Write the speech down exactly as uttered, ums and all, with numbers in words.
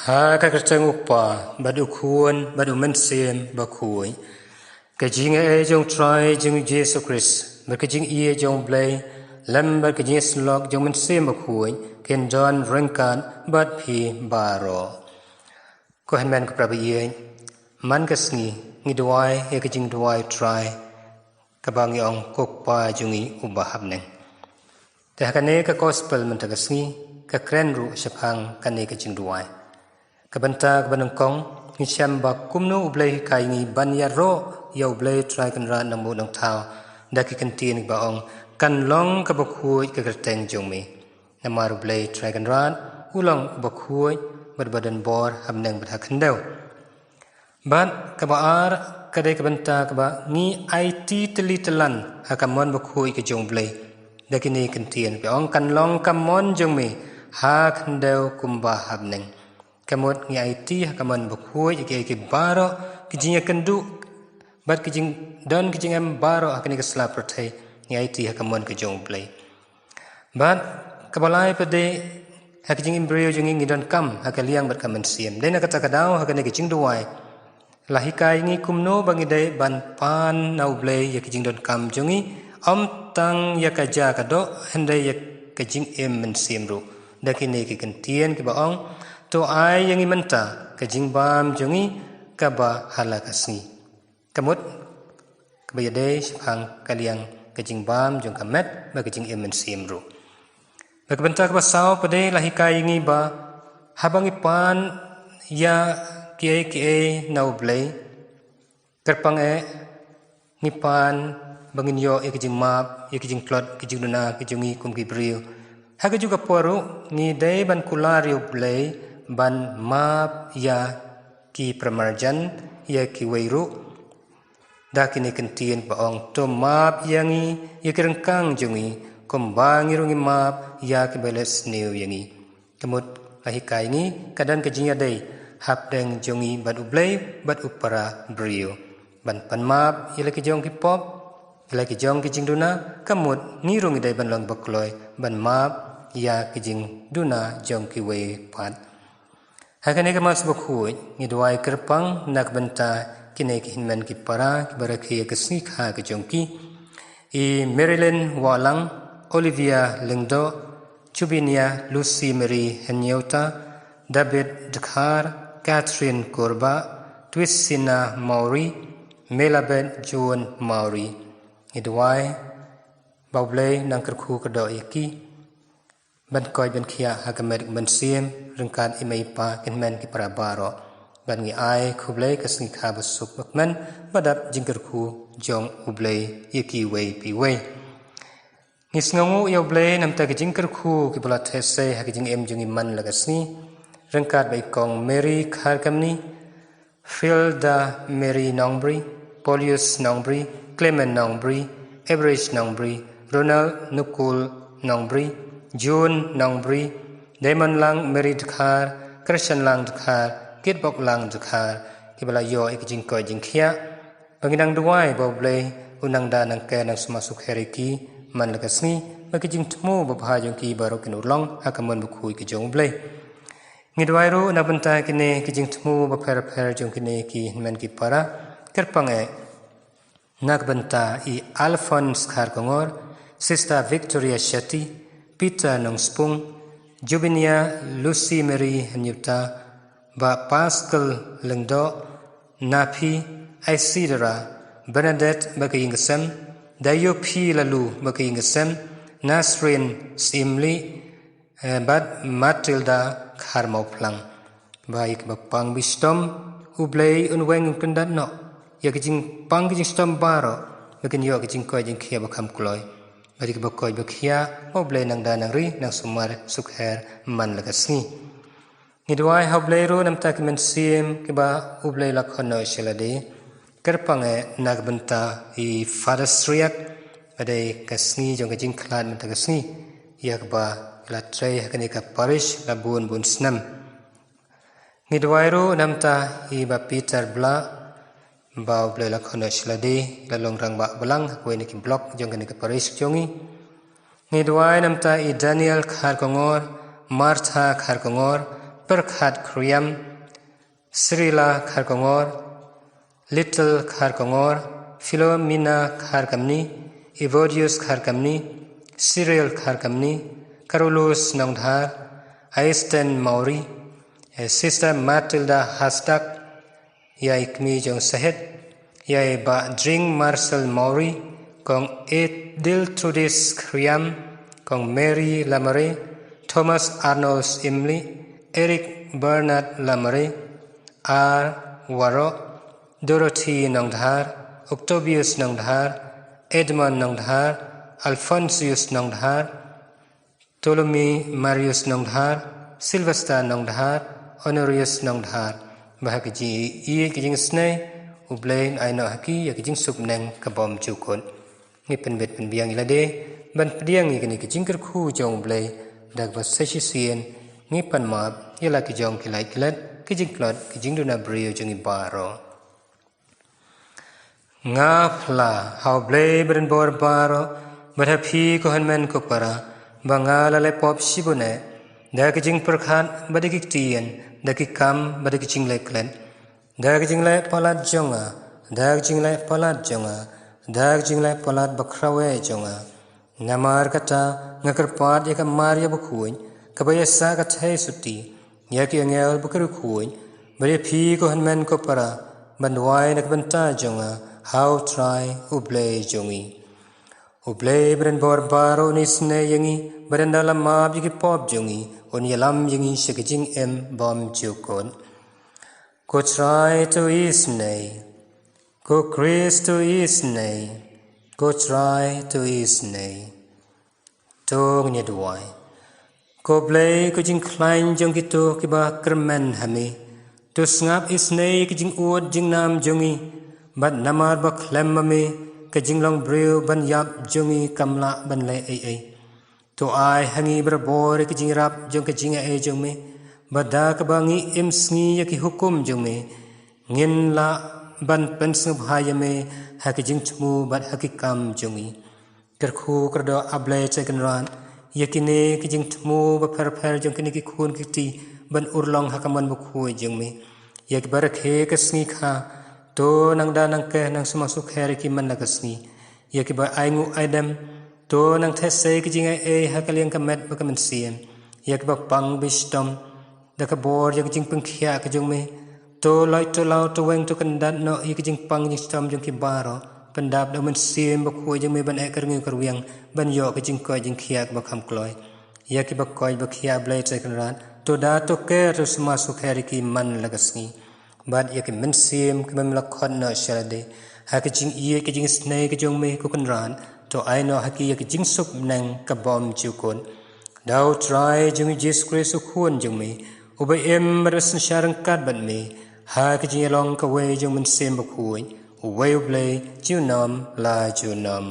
Ha ka kyrteng U Kpa, bad U Khun, bad U Mynsiem Bakhuid. Ka jingaiei jong U Trai jong ngi U Jisu Khrist, bad ka jingïeit jong U Blei, lem bad ka jingïasyllok jong U Mynsiem Bakhuid, kin don ryngkat bad phi baroh. Ko hynmen ko para baieit, man ka sngi, ngi duwai ïa ka jingduwai U Trai, kaba ngi ong, Ko Kpa jong ngi uba ha bneng. Te ha kane ka gospel mynta ka sngi, ka kren ruh shaphang kane ka jingduwai. Ka bynta kaba nyngkong, ngi shem ba kumno U Blei u hikai ngi ban ïaroh ïa U Blei U Trai Kynrad Nongbuh Nongthaw, da ki kyntien kiba ong, kan long kaba khuid ka kyrteng jong me. Namar U Blei U Trai Kynrad, u long uba khuid, bad uba don bor, ha bneng bad ha khyndew. Bad kaba ar, ka dei ka bynta kaba ngi aiti tylli tyllan ha ka mon bakhuid ka jong U Blei. Da kine ki kyntien, ba ong, kan long ka mon jong me ha khyndew kumba ha bneng. Ka mut ngi aiti ha ka mon bakhuid, ïa ki, ïa ki baroh, ki jingïakynduh, bad ki jingdon ki jingem baroh ha kane ka sla pyrthei, ngi aiti ha ka mon ka jong U Blei. Bad kaba lai pat de, ha ka jingim briew jong ngi, ngi donkam ha ka liang bad ka mynsiem. Dei na kata ka daw, ha kane ka jingduwai, la hikai ngi kumno ba ngi dei ban pan na U Blei ïa ka jingdonkam jong ngi, ym tang ïa ka ja ka doh, hynrei ïa ka jingim mynsiem ruh. Da kine ki kyntien kiba ong, to ai ïa ngi mynta ka jingbam jong ngi kaba ha la ka sngi. Ka mut, kaba ïadei shaphang ka liang ka jingbam jong ka met, bad ka jingim mynsiem ruh. Bad ka bynta kaba saw pat de, la hikai ngi ba, haba ngi pan ïa kiei kiei na U Blei, kyrpang eh, ngi pan ba ngin ïoh ïa ka jingmap, ïa ka jingtlot, ka jingduna ka jong ngi kum ki briew. Ha kajuh ka por ruh, ngi dei ban kular ïa U Blei ban map ïa ki paramarjan, ïa kiwei ruh. Da kine ki kyntien ba ong, to map ïa ngi ïa ki ryngkang jong ngi, kumba ngi ruh ngi map ïa kiba leh sniew ïa ngi. Ka mut, la hikai ngi, ka don ka jingïadei hapdeng jong ngi bad U Blei, bad u para briew. Ban pan map ïa la ki jong ki pop, ïa la ki jong ki jingduna, ka mut ngi ruh ngi dei ban long ba kloi ban map ïa ki jingduna jong kiwei pat. Ha kane ka Mass bakhuid, ngi duwai kyrpang na ka bynta kine ki hynmen ki para kiba rakhe ïa ka sngi kha ka jong ki. I Marilyn Wahlang, Olivia Lyngdoh, Chubinia Lucy Mary Hynñiewta, David Dkhar, Catherine Kurbah, Twisina Mawrie, Melabeth June Mawrie. Ngi duwai ba U Blei un nang kyrkhu kyrdoh ïa ki, ban koit ban khiah ha ka met ka mynsiem, ryngkat i mei i pa, ki hynmen ki para baroh. Bad ngi ai khublei ka sngi kha ba suk ba kmen, ba dap jingkyrkhu jong U Blei ïa kiwei pa iwei. Ngi sngewnguh ïa U Blei namar ki jingkyrkhu kiba la theh sei ha ka jingim jong ngi man la ka sngi. Ryngkat bad i kong Mary Kharkamni, Hilda Mary Nongbri, Paulius Nongbri, Clement Nongbri, Everest Nongbri, Ronald Nukul Nongbri, June Nongbri, Diamond Lang Mary Dkhar, Krishan Lang Dkhar, Kitbok Lang Dkhar, kiba la ïoh ïa ka jingkoit jingkhiah. Ba ngi nang duwai ba U Blei un nang da nang ker nang sumar sukher ïa ki man la ka sngi, ba ki jingthmu babha jong ki baroh kin urlong ha ka mon bakhuid ka jong U Blei. Ngi duwai ruh na ka bynta kine ki jingthmu bapher bapher jong kine ki hynmen ki para, kyrpang eh na ka bynta i Alphonse Kharkongor, Sister Victoria Shetty, Peter Nongspung, Jubinia Lucy Mary Hynñiewta, Bah Pascal Lyngdoh, Naphi, Isidora, Bernadette Bakaiing Ksem, Dayophi Lalu Bakaiing Ksem, Nasrin Syiemlieh, eh, bad Matilda Kharmawphlang. Ba ïa kiba pang ba shitom, U Blei un weng un pyndap noh ïa ki jingpang ki jingshitom baroh, ba kin ïoh ki jingkoit jingkhiah ba kham kloi. Bad ïa kiba koit ba khiah, ba U Blei nang da nang ri nang sumar sukher man la ka sngi. Ngi duwai ha U Blei ruh namar ki mynsiem kiba U Blei la khot noh sha lade. Kyrpang eh na ka bynta i Father Sriak, ba dei ka sngi jong ka jingkhlad mynta ka sngi, ïa kaba la trei ha kane ka parish la bun bun snem. Ngi duwai ruh namar i Bah Peter Blah, ba U Blei la khot noh sha lade, la long rangbah balang ha kawei na ki block jong kane ka parish jong ngi. Ngi duwai namar i Daniel Kharkongor, Martha Kharkongor, Pyrkhat Khriam, Srila Kharkongor, Little Kharkongor, Philomena Kharkamni, Evodius Kharkamni, Cyril Kharkamni, Carolus Nongdhar, Aisten Mauri, eh, Sister Matilda Hasdak, ïa i kmie jong Sahet, ïa i Bah Dring Marcel Mauri, Kong Edil Trudis Khriam, Kong Mary Lamare, Thomas Arnold Imli, Eric Bernard Lamare, R Waro, Dorothy Nongdhar, Octobius Nongdhar, Edmund Nongdhar, Alphonsius Nongdhar, Ptolemy Marius Nongdhar, Sylvester Nongdhar, Honorius Nongdhar. Ba ha ka jingïeit ka jingisnei, U Blei un ai noh ha ki ïa ka jingsuk bneng ka bym jukut. Ngi pynbit pynbiang ïa lade ban pdiang ïa kane ka jingkyrkhu jong U Blei da kaba sa shisien ngi pan map ïa la ki jong ki lait ki let, ki jingtlot, ki jingduna briew jong ngi baroh. Nga phla ha U Blei badonbor baroh, bad ha phi ko hynmen ko para, ba nga la leh pop shibun eh, da ki jingpyrkhat bad da ki ktien, da ki kam bad da ki jingleh klet, da ki jingleh palat jong nga, da ki jingleh palat jong nga, da ki jingleh palat bakhraw eh jong nga. Namar kata nga kyrpad ïa ka Maria bakhuid, kaba ïa sah ka thei suti ïa ki angel ba kyrkhuid, bad ïa phi ko hynmen ko para, ban duwai na ka bynta jong nga ha U Trai U Blei jong ngi. U Blei badonbor baroh un isnei ïa ngi, bad ynda la map ïa ki pop jong ngi, un ïalam ïa ngi sha ka jingim bym jukut. Ko Trai to isnei. Ko Khrist to isnei. Ko Trai to isnei. To ngin ïa duwai. Ko Blei ko jingkhlaiñ jong kito kiba kyrmen ha me, to sngap isnei ka jingud jingnam jong ngi, bad namar ba khlem ma me ka jinglong briew ban ïap jong ngi kam lah ban leh ei ei. To ai ha ngi barabor ïa ka jingïarap jong ka jingaiei jong me, ba da kaba ngi im sngi ïa ki hukum jong me, ngin lah ban pynsngewbha ïa me ha ki jingthmu bad ha ki kam jong ngi. Kyrkhu kyrdoh A Blei Trai Kynrad ïa kine ki jingthmu bapher bapher jong kine ki khun ki kti, ban urlong ha ka mon bakhuid jong me. Ïa kiba rakhe ka sngi kha, to nang da nang keh nang sumar sukher ïa ki man la ka sngi. Ïa kiba ainguh aidem, to nang theh sei ka jingaiei ha ka liang ka met bad ka mynsiem. Ïa kiba pang ba shitom da ka bor jong ka jingpynkhiah ka jong me, to lait to law to weng to kyndat noh ïa ka jingpang jingshitom jong ki baroh, pyndap da U Mynsiem Bakhuid jong me ban eh ka rngiew ka rwiang, ban ïoh ka jingkoit jingkhiah kaba kham kloi. Ïa kiba koit ba khiah, Blei Trai Kynrad, to da to ker to sumar sukher ïa ki man la ka sngi. Bad ïa ki mynsiem kiba me la khot noh sha lade ha ka jingïeit ka jingisnei ka jong me ko Kynrad, to ai noh ha ki ïa ka jingsuk bneng ka bym jukut. Da U Trai jong ngi Jisu Khrist U Khun jong me, uba im bad synshar ryngkat bad me ha ka jingïalong kawei jong U Mynsiem Bakhuid, uwei U Blei, junom la junom.